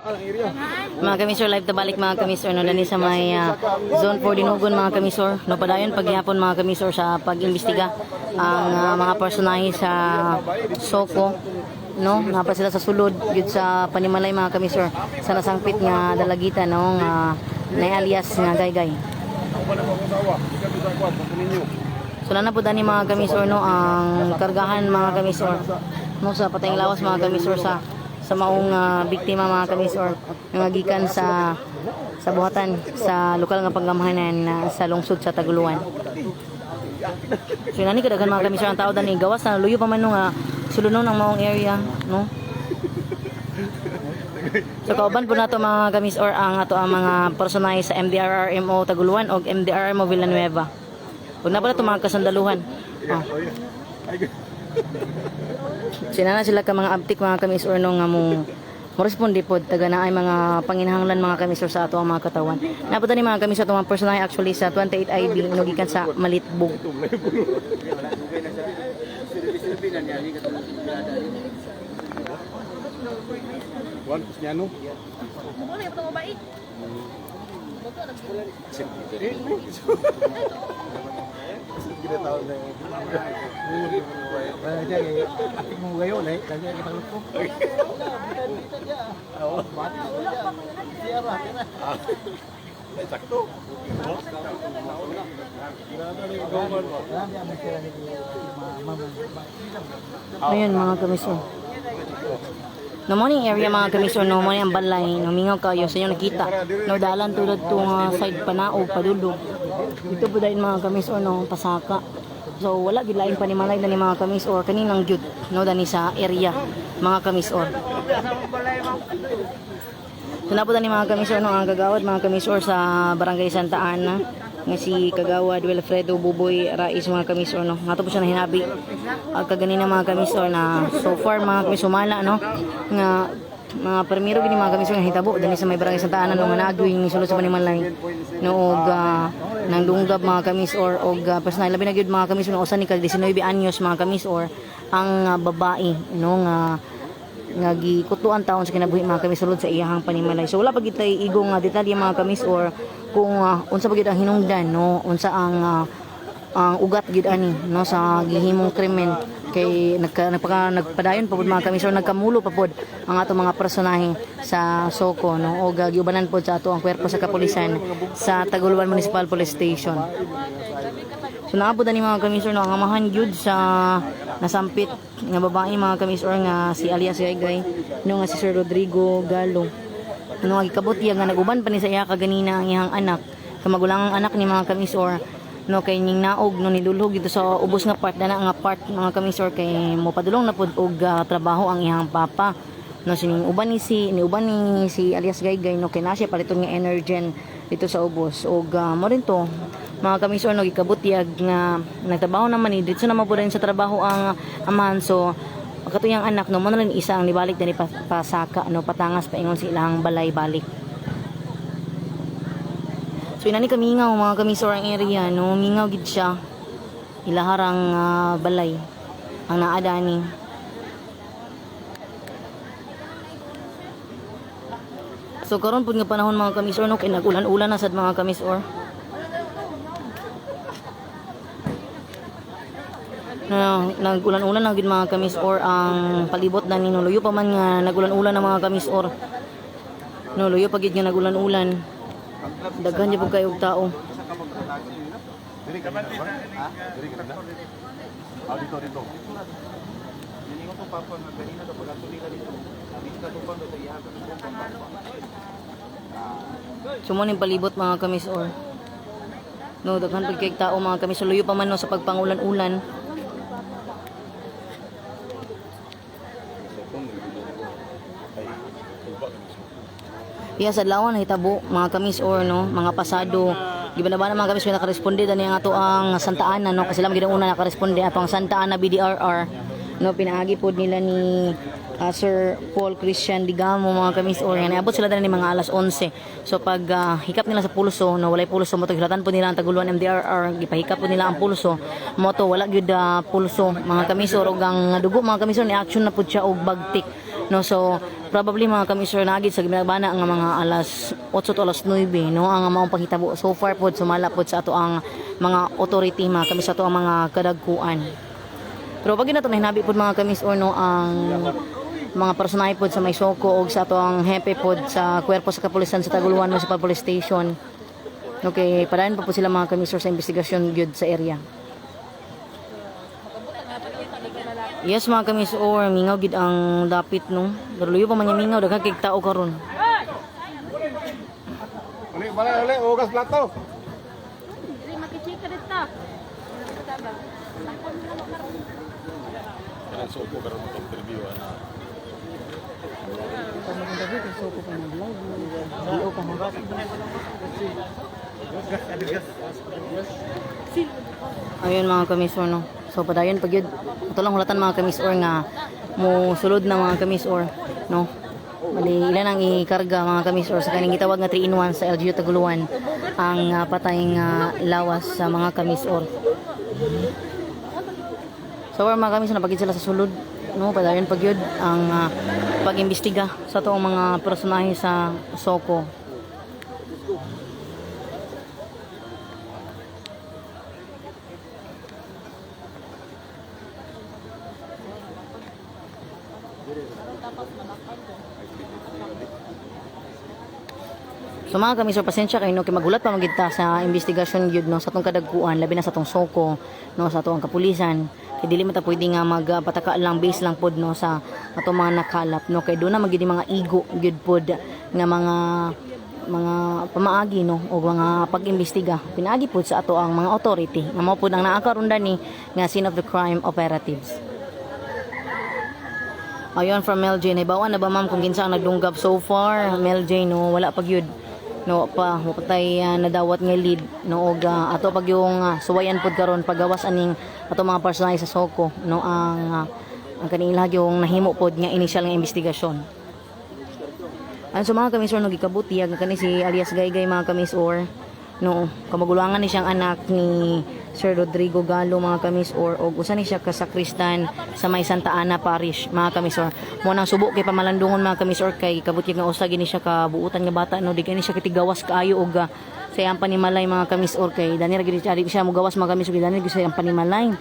Mga kamisor, live tabalik, mga kamisor, no, dani sa may Zone 4 Dinugon, mga kamisor. No, padayon paghihapon, mga kamisor, sa pag-imbestiga ang mga personahe sa Soko, no, napa sila sa sulod gyud sa panimalay, mga kamisor, sa nasangpit nga dalagita, no, nga nay alias nga Gaygay. So na po dani, mga kamisor, no, ang kargahan, mga kamisor, no, sa patayng lawas, mga kamisor, sa maong biktima, mga kamisor, nga gikan sa buhatan sa lokal nga panggamhanan sa lungsod sa Taguluan. So nani kadaghan, mga kamisor, ang tao dani, gawas na luyo pa man no nga sulunon ang maong area, no. So kauban po nato, mga kamisor, ang ato ang mga personahe sa MDRRMO Taguluan o MDRRMO Villanueva. Huwag na pala ito mga kasandaluhan. Oh. Sinana sila ka mga abtik, mga kamis or no, nga mo mo responde pod taga na ay mga panginahanglan, mga kamis or, sa ato ang mga katawan. Napunta ni mga kamis ato mga personahe actually sa 28 IB inugikan sa Malitbog. Juan Kusniano. Sakto. Ayun, mga kamisor. No morning area, mga kamisor, no morning ang balay, no mingaw kayo sa inyo nakita. No dalan tulad tong side panaog padulong. Dito po dahil, mga kamisor, no pasaka. So wala gid laing panimalay na ni mga kamisor kaninang gyud no dani sa area, mga kamisor. So napunta ni mga kamisor, no, ang kagawad, mga kamisor, sa Barangay Santa Ana nga si Kagawad Wilfredo Buboy Rais, mga kamisor, no. Ngato po siya nahinabi ang kaganina, mga kamisor, na so far, mga kamisor, sumala no nga mga permiro gini, mga kamisor, nga hitabo dani sa may Barangay Santa Ana no nga naagoy ni sulod sa panimalay no og nang dunggab, mga kamisor, og personal labi na gyud, mga kamisor, no usa ni kag 19 anyos, mga kamisor, ang babae no nga nga gikutuan taon sa kinabuhi, mga kamis, sulod sa iyahang panimalay. So wala pa gid tay igo nga detalye, mga kamis, or kung unsa pa gid ang hinungdan, no, unsa ang ugat gid ani no sa gihimong krimen, kay nagka, nagpaka, nagpadayon pa pud, mga kamis, or nagkamulo pa pud ang ato mga personahe sa Soko, no, og giubanan pod sa ato ang kwerpo sa kapulisan sa Taguluan Municipal Police Station. So naabot ani, mga kamisor, no, ang amahan gyud sa nasampit nga babae, mga kamisor, nga si alias Gaygay, no, nga si Sir Rodrigo Galo. Ano nga gikabot iya nga naguban pa ni sa iya kaganina ang iyang anak. Kamagulang ang anak ni, mga kamisor, no, kay ning naog no nilulhog dito sa ubos nga part dana nga part, mga kamisor, kay mopadulong na pud og trabaho ang iyang papa no. Sining uban ni si ni uban ni si alias Gaygay, no, kay na siya paliton nga energen dito sa ubos og mo rin to, mga kamisor, no, gikabutyag nga nagtrabaho naman ni dito naman po rin sa trabaho ang amahan. So katuyang anak, no, mo na rin isa ang nibalik dani pasaka, no, patangas paingon sa ilang balay balik. So inani kamingaw, mga kamisor, ang area, no, mingaw gid siya ilaharang balay ang naa dani. So karon pud nga panahon, mga kamisor, no, kay nag-ulan-ulan na sad, mga kamisor. Na nag-ulan-ulan na gid, mga kamis or, ang palibot na ni luyo pa man nga nag-ulan-ulan na, mga kamis or, no, luyo pa gid nga nag-ulan-ulan. Daghan gyud pud kayo og tao. Diri ka na ba? Diri ka na? Ah, dito, dito. So mo ning palibot, mga kamis or, no, daghan pud kay tao, mga kamis, luyo pa man no sa pagpangulan-ulan. Iya sa adlaw nahitabo, mga kamis or, no, mga pasado. Di ba na ba na, mga kamis, may nakaresponde dani ang ato ang Santa Ana, no, kasi sila gid ang una nakaresponde, ato ang Santa Ana BDRR, no, pinaagi pod nila ni Sir Paul Christian Digamo, mga kamis or, nga niabot sila dani mga alas 11. So pag hikap nila sa pulso, no, walay pulso mo to, hilatan po nila ang Taguluan MDRR, gipahikap po nila ang pulso mo to, wala gyud pulso, mga kamis or, ug ang dugo, mga kamis or, ni action na pud siya og bagtik. No, so probably, mga kamisor, nagid sa ginabana nga mga alas 8 to alas 9, no, ang maong panghitabo so far pod, sumala pod sa ato ang mga authority, mga kamis, ato ang mga kadagkuan. Pero pag nato nahinabi pod, mga kamis or no, ang mga personahe pod sa may Soko og sa ato ang hepe pod sa kuwerpo sa kapulisan sa Taguluan Municipal Police Station. Okay, padayon pa po sila, mga kamisor, sa investigasyon gyud sa area. Yes, mga kamis or, mingaw gid ang dapit, no. Pero luyo pa man niya mingaw, daghan kay tao karon. Uli, bala, uli, hugas plato. Dili makichika dito. Kanang suko karon mo interview ana. Ayun, mga kamisor, no. So padayon pag yun. Ito lang hulatan, mga kamisor, nga mo sulod na, mga kamisor, no. Bali ilan ang ikarga, mga kamisor, sa kaning gitawag nga 3 in 1 sa LGU Taguluan ang patay nga lawas sa mga kamisor. So mga kamisor, napagid sila sa sulod, no. Padayon pag yun ang pag-imbestiga sa toong mga personahe sa Soko. So mga kami, sir, pasensya kayo, no, kay magulat pa magid ta sa investigasyon gyud, no, sa atong kadagkuan, labi na sa atong Soko, no, sa atong kapulisan. Kay dili man ta pwede nga magpataka lang base lang pod, no, sa atong mga nakalap, no, kay doon na magid yung mga igo gyud pod nga mga pamaagi, no, o mga pag-imbestiga pinaagi pod sa ato ang mga authority nga mao pod ang naa karon dani nga scene of the crime operatives. Ayon from Mel Jane, nahibawan na ba, ma'am, kung kinsa ang nagdunggab so far? Mel Jane, no, wala pag yun. No, pa, wapatay nadawat nga lead. No, og ato pag yung suwayan pod karon pagawas aning ato mga personahe sa Soko, no, ang kanila yung nahimo pod nga initial nga investigasyon. Ang so mga kamisor, no, gikabuti ang kani si alias Gaygay, mga kamisor, no, kamagulangan ni siyang anak ni Sir Rodrigo Galo, mga kamisor, og usa ni siya ka sakristan sa may Santa Ana Parish, mga kamisor. Mo nang subo kay pamalandungon, mga kamisor, kay kabutyag nga usa gini siya ka buutan nga bata, no, di kay ni siya kitigawas kaayo og sa iyang panimalay, mga kamisor, kay dani ra gid siya, di siya mogawas, mga kamisor, kay dani ra gid siya iyang panimalay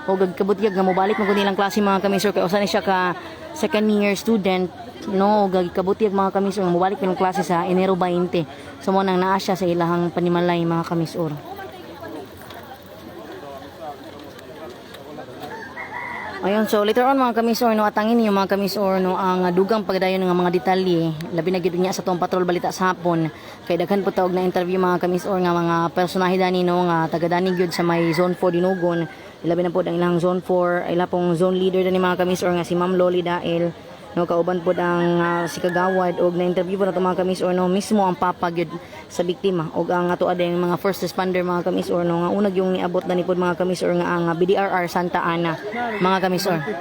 o kabutyag nga mobalik mo nilang klase, mga kamisor, kay usa ni siya ka second year student, no, ug kabutyag, mga kamisor, nga mobalik nilang klase sa Enero 20. So mo nang naa siya sa ilahang panimalay, mga kamisor. Ayun, so later on, mga kamisor, no, atangin ninyo, mga kamisor, no, ang dugang pagdayon ng mga detalye, labi na gyud niya sa tong Patrol Balita sa hapon. Kay daghan po tawag na interview, mga kamisor, nga mga personahe dani, no, nga taga dani gyud sa may Zone 4 Dinugon. Labi na po ang ilang Zone 4, ila pong zone leader dani, mga kamisor, nga si Ma'am Loli Dael. No, kauban pod ang si Kagawad og na-interview po nato, mga kamisor, no, mismo ang papa gyud sa biktima og ang ato adeng mga first responder, mga kamisor, no, nga unag yung niabot dani pod, mga kamisor, nga ang BDRR Santa Ana, mga kamisor. Ayun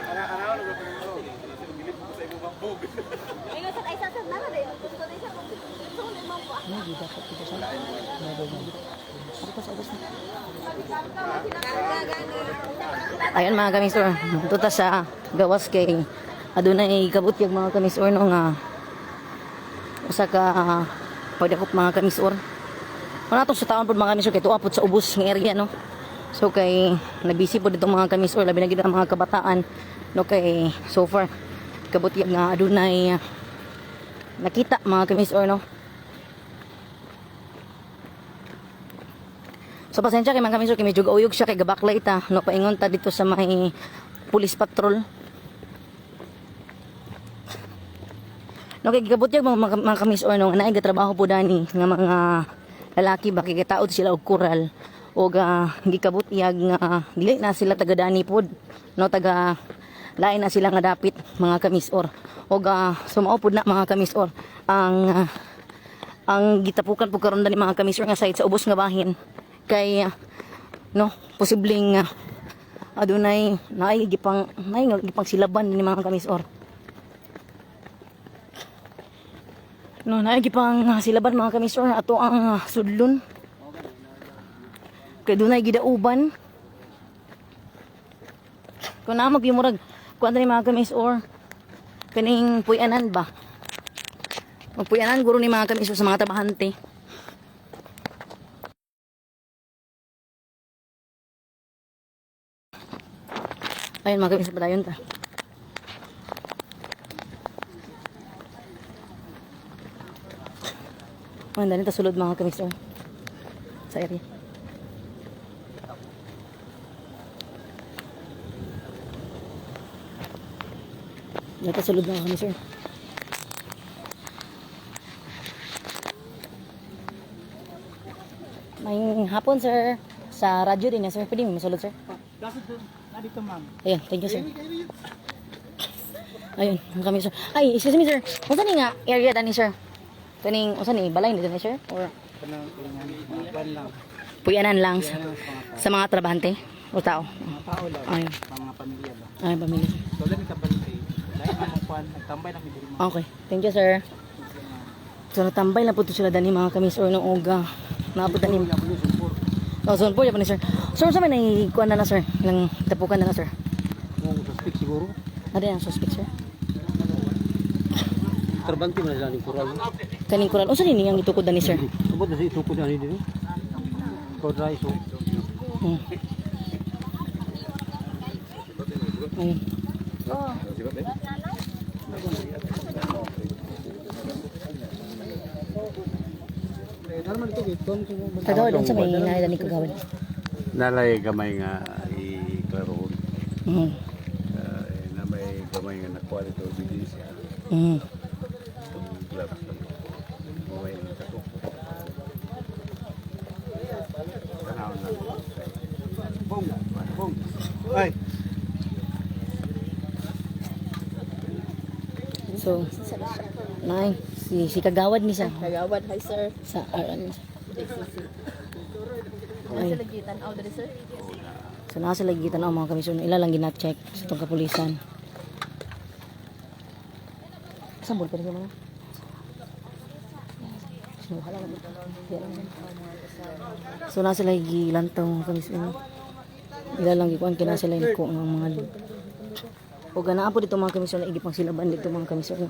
sa ay sa sa nara dai. Gusto dai sa gusto ni ma'am po. Ayun, mga kamisor, tuta sa gawas kay adunay kabutyag, mga kamisor, no, nga usa ka pagdakop, mga kamisor. Wala to sa taon pod, mga kamisor, kay tuwa pod sa ubos nga area, no. So kay nabisi pod dito, mga kamisor, labi na gid ang mga kabataan, no, kay so far kabutyag nga adunay nakita, mga kamisor, no. So pasensya kay mga kamisor kay medyo gauyog siya kay gabaklay ta, no, paingon ta dito sa may police patrol. No, kay gikabutyag, mga kamisor, no, naay gatrabaho po dani nga mga lalaki ba kay gitaod sila og kural og gikabutyag nga dili na sila taga dani pod, no, taga lain na sila nga dapit, mga kamisor, og sumao pod na, mga kamisor, ang gitapukan po karon dani, mga kamisor, nga site sa ubos nga bahin kay no, posibleng adunay naay nga gipang silaban ni mga kamisor, no, naay gipang silaban, mga kamisor, ato ang sudlon kay dunay gidauban kung naa magyumurag kuan dani, mga kamisor. Kaning puyanan ba? Magpuyanan guro ni mga kamisor sa mga trabahante. Ayun mga kamisor, padayon ta. Ayun, dali ta sulod mga kamisor. Sa area. Dali ta sulod mga kamisor. May hapon, sir. Sa radyo din yan, sir. Pwede mo masulod, sir? Dito, ma'am. Ayun, thank you, sir. Ayun, ang kami, sir. Ay, excuse me, sir. Unsa ni nga area dani, sir? Kaning unsa ni balay ni dani, sir? Or Kanang ilingan, mga kwan lang. puyanan lang sa mga trabahante o tao? Mga tao lang. Ayun. Mga pamilya ba. Ay, pamilya. So, lang kabantay. Dahil mga kwan, nagtambay lang diri, ma'am. Okay, thank you, sir. So natambay lang po to sila dani mga kamis or no oga. Naabot dani. Oh, zone 4 ni sir. Sir, sa may naikuan na na sir. Nang tapukan na na sir. Kung suspect siguro. Ano ang suspect, sir? Trabante man sila ning kural. Kaning kural. Unsa ni ang gitukod dani, sir? Abot na sa itukod ani diri. Kodra iso. Ayun. Kagawad, unsa may naay dani kagawad? Nalay gamay nga i-klarohon. Na may gamay nga nakuha dito ebidensya. Ang gloves lang. Gamay nga katok. Tanaw na. Bong. Bong. Ay. So, nay, si Kagawad ni sa Kagawad, hi sir. sa RN. JCC. Ay. Sila gitan out diri, sir. So nasa lagi tan-aw mga kamisyon, ila lang gina-check sa itong kapulisan. Saan ball pa rin mga? Sinuha lang. Yan. So nasa lagi lantaw mga kamisyon. Ila lang gikuan kina sila yung ko ng mga o ganaan po dito mga kamisyon na igipang silaban dito mga kamisyon.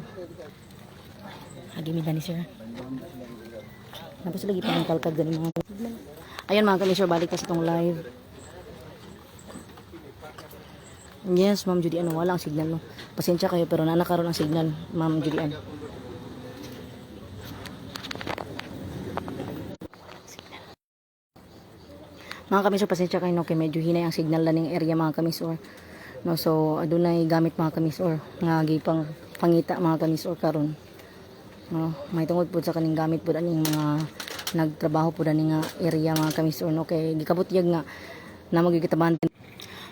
Agi mi dani sir. Napos lagi pang kalkag gani mga. Ayun mga kamisyon, balik ta sa itong live. Yes, Ma'am Judy Ann, wala ang signal no. Pasensya kayo pero nanakaroon ang signal, Ma'am Judy Ann. Signal. Mga kamisor, pasensya kayo no, kay medyo hinay ang signal na ning area mga kamisor. No, so adunay gamit mga kamisor nga gipang pangita mga kamisor karon. No, may tungod pud sa kaning gamit pud aning mga nagtrabaho pud ani nga area mga kamisor no, kay gikabutyag nga na magigitaban.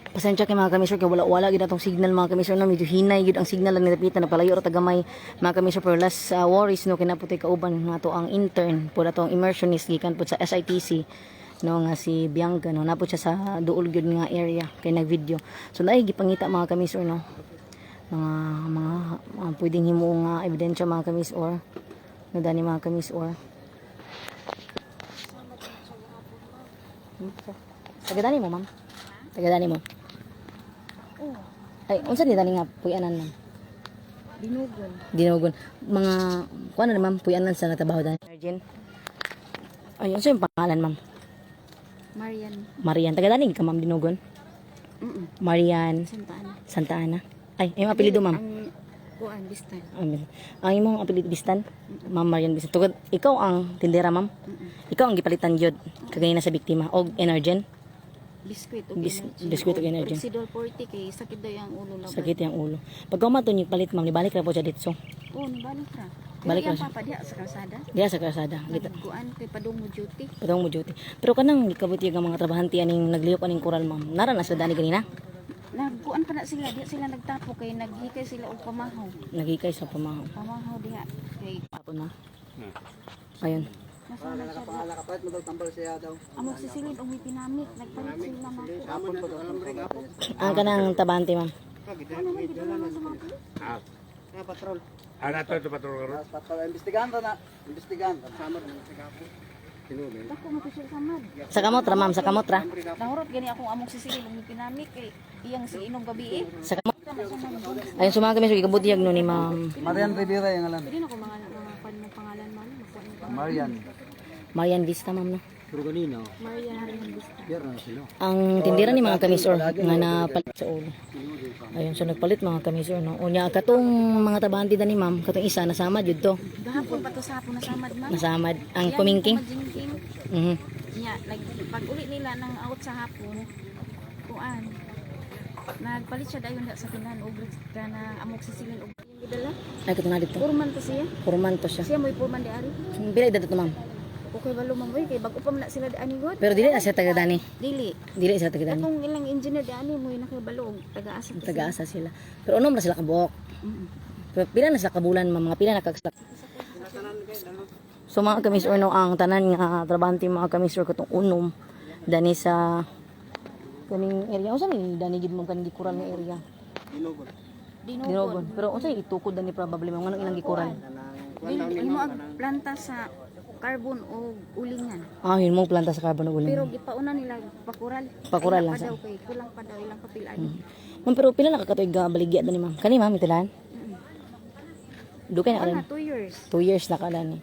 Pasensya kay mga kamisor kay wala wala gid atong signal mga kamisor no, medyo hinay gid ang signal lang nilapitan na palayo ra tagamay mga kamisor, pero less worries no, kinaputoy kauban nga to ang intern pud atong immersionist gikan pud sa SITC no, nga si Bianca no, napud siya sa duol gyud nga area kay nag-video. So naay gipangita mga kamisor no, mga pwedeng himo nga ebidensya mga kamisor no, dani mga kamisor. Tagadani mo, ma'am? Tagadani mo? Ay, unsa ni dani nga puyanan, ma'am? Dinugon. Dinugon. Mga kuan na ma'am, puyanan sa nagtrabaho dani. Virgin. Ay, unsa yung pangalan, ma'am? Marian. Marian. Taga dani ka, ma'am, Dinugon? Marian Santa Ana. Santa Ana. Ay, imong apelyido, ma'am? Ang kuan bistan. Amen. Ang imong apelyido Bistan? Ma'am Marian Bistan. Tugod, ikaw ang tindera, ma'am? Ikaw ang gipalitan gyud kaganina sa biktima og Energen. Biskuit og energy. Biskuit og energy. Oxidol 40 kay sakit daw yung ulo laban. Sakit yung ulo. Pagka umato niyo palit, ma'am, nibalik ra po siya dito. Oo, nibalik ra. Balik Balik ra ra siya. papa diha sa kalsada. Diya sa kalsada. Gita. Nagkuan kay padung mo duty. Padong mo duty. Pero kanang gikabuti ang mga trabahante aning nagliyok aning koral, ma'am. Nara na sa dani ganina. Nagkuan pa na sila, diha sila nagtapo kay naghikay sila og pamahaw. Nagikay sa pamahaw. Pamahaw diha kay Ako na. Ayun. masama siya. Pangalan kapalit mo daw tambal siya daw. Amok si silid og may pinamit, nagpalit sila mako. Hapon pa daw. Hapon. Ang kanang trabahante, ma'am. Ano man gid naman sa mga pulis? Na patrol. Ah, nato ito patrol karon. Patrol. Imbestigahan ta na. Imbestigahan ta. Sama na sa hapon. Dako mo to siya samad. Sa kamot ra, ma'am, sa kamot ra. Nahurot gani akong among sisilil ug pinamik kay iyang si inom gabi eh. Sa kamot. Ayun, so mga kamisor, gikabutiyag no ni ma'am Marian Rivera yung alam. Pwede na ko mga mga kwan mo pangalan man, makuha mo. Marian. Marian Vista, ma'am, no. Pero kanina, Maria Vista. pero na sila. Ang tindira ni mga kamisor nga napalit sa ulo. Ayun, so nagpalit mga kamisor, no. Unya, katong mga tabante ni ma'am, katong isa, nasama jud to. Gahapon pa to sa hapon nasamad man. Nasamad ang kumingking. Kumingking. Nya nag pag uli nila ng out sa hapon kuan. Nagpalit siya dayon sa tindahan og kana amok sisilil og yung gidala. Ay, katong na dito. Purman to siya. Purman to siya. Siya mo'y purman di ari. Pila edad to, ma'am? Okay balo ma'am oy kay bag-o pa man na sila di ani god. Pero dili na siya taga dani. Dili. Dili sila taga dani. Katong ilang engineer di ani mo'y nakabalo og taga-asa. to sila. Taga-asa sila. Pero unom ra sila kabuok. Pero pila na sila kabulan, ma'am? Mga pila na kag. So mga kamisor, no, ang tanan nga trabante mga kamisor katong unom dani sa kaning area unsa ni dani gid mo kaning gikural nga area? Dinogon. Dinogon. Pero unsa itukod dani probably ma'am nganong ilang gikural? Dili mo ang planta sa carbon o ulingan. Ah, yun mo planta sa carbon ug Pero uling. gipauna nila pakural. Pakural Ay, lang pa sa- daw kay kulang pa daw ilang papel ani. Ma'am, pero pila na kakatuig ga baligya dani ma'am? Kani ma'am itilan? Dugay na Wala karon. 2 years. 2 years na ka dani.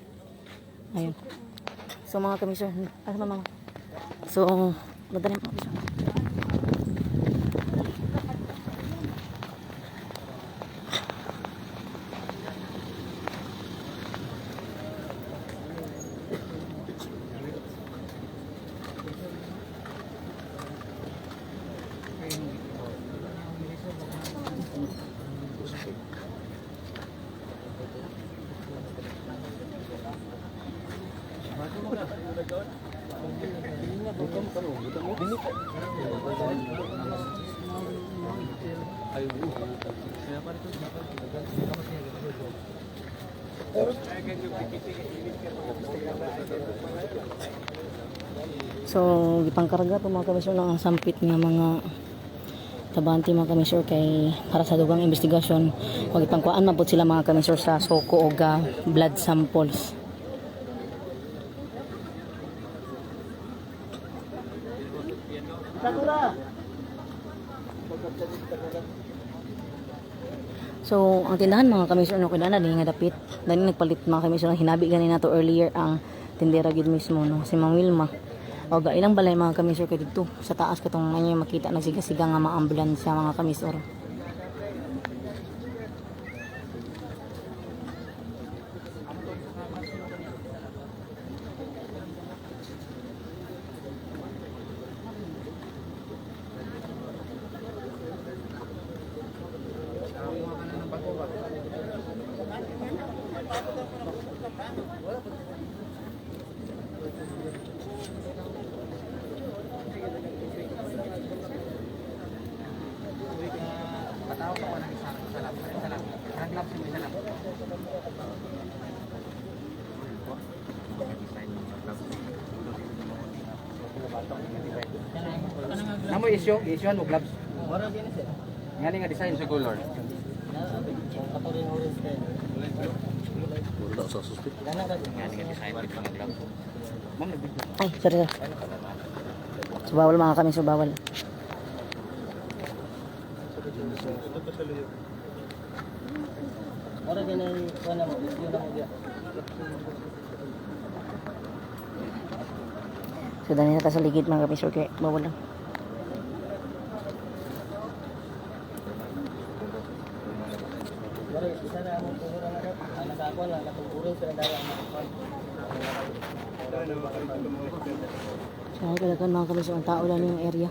Ayun. So mga kamisor, asa ma'am? So, madali mga kamisor. So, gipangkarga po mga kamisor ng ang sampit nga mga tabante mga kamisor kay para sa dugang investigasyon o gipangkuan man pud sila mga kamisor sa soko og blood samples. So, ang tindahan mga kamisor no kailangan na nga dapit. Dani nagpalit mga kamisor ang hinabi gani nato earlier ang tindera gid mismo no si Ma'am Wilma. O ga ilang balay mga kamisor kay didto sa taas katong inyo makita nagsiga-siga nga mga ambulansya mga kamisor. Patawag ako ng isang salam. Salam. Ang gloves mo isa lang. Namo issue, issuehan mo gloves. Nga ni nga design sa color. Wala sa suspect. Nga ni nga design with mga gloves. Ma'am, nagbigay. Ay, sorry, sorry. So, bawal mga kamisor, bawal. So, dali na ta sa ligid mga kamisor kay bawal lang. So, kailangan mga kamisor, ang tao lang yung area.